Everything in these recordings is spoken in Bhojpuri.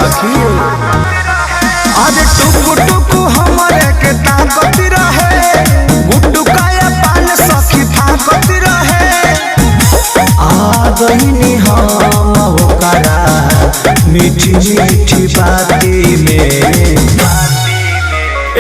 सखी। अरे टुकु टुकु हमरे के ताकत रहे, गुटु काया पान सखी फाकत रहे। आ गईनी हम ओकरा मीठी मीठी बाती में,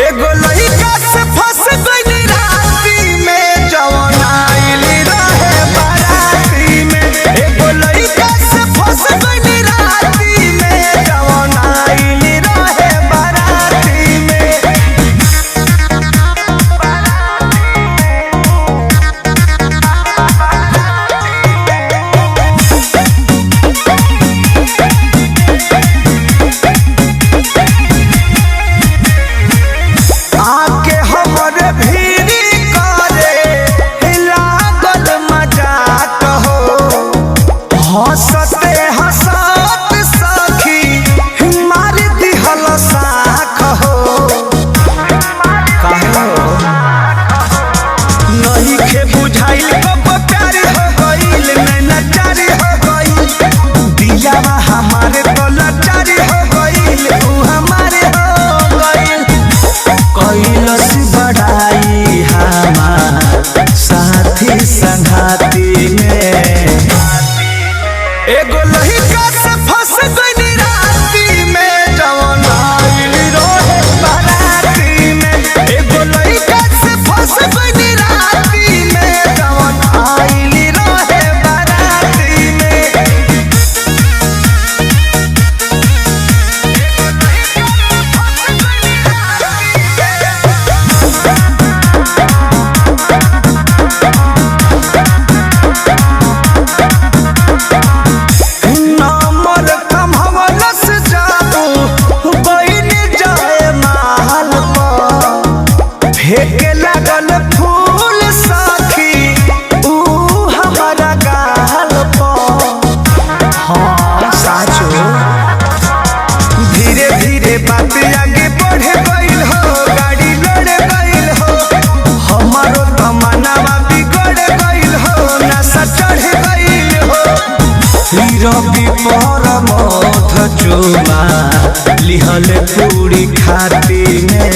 एगो लइका से फंस गईनी राती में, जवन आइल रहे बाराती में। एगो लइका से फंस गईनी राती में, जवन आइल रहे बाराती में। आके हमरे भीरी करे लागल मजाक हो, हंसते हंसत सखी मार दिहल साख हो। काहे हो नहीं खे बुझाइल कब प्यार हो गइल, नैना चार हो गइल, दियावा हमारे तो लाचार हो गइल, ऊ हमारे हो गइल। कैलस बड़ाई हमार साथी संघाती में, एगो लइका से फंस गइनी राती में, जवन आइल रहे बाराती में। एगो लइका से फंस गइनी राती में, जवन आइल रहे बाराती में। नंबर कमहवलस जादू बइन जाए माल पर, फेके लागल फूल साथी ऊ हमारा गाल पर। हाँ साचो धीरे धीरे बात आगे बढ़ गइल हो, गाड़ी लड़ गइल हो, हमारो तमन्नावा बिगड़ गइल हो, नशा चढ़ गइल हो। रवि पर मथ चुमा लिहल पूरी खाती में,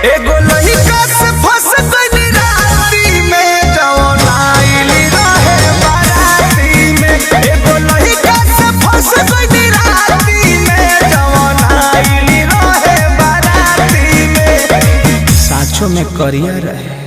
एगो लइका से फंस गइनी राती में, जवन आइल रहे बाराती में। एगो लइका से फंस गइनी राती में, जवन आइल रहे बाराती में। साचो में करिया रहे।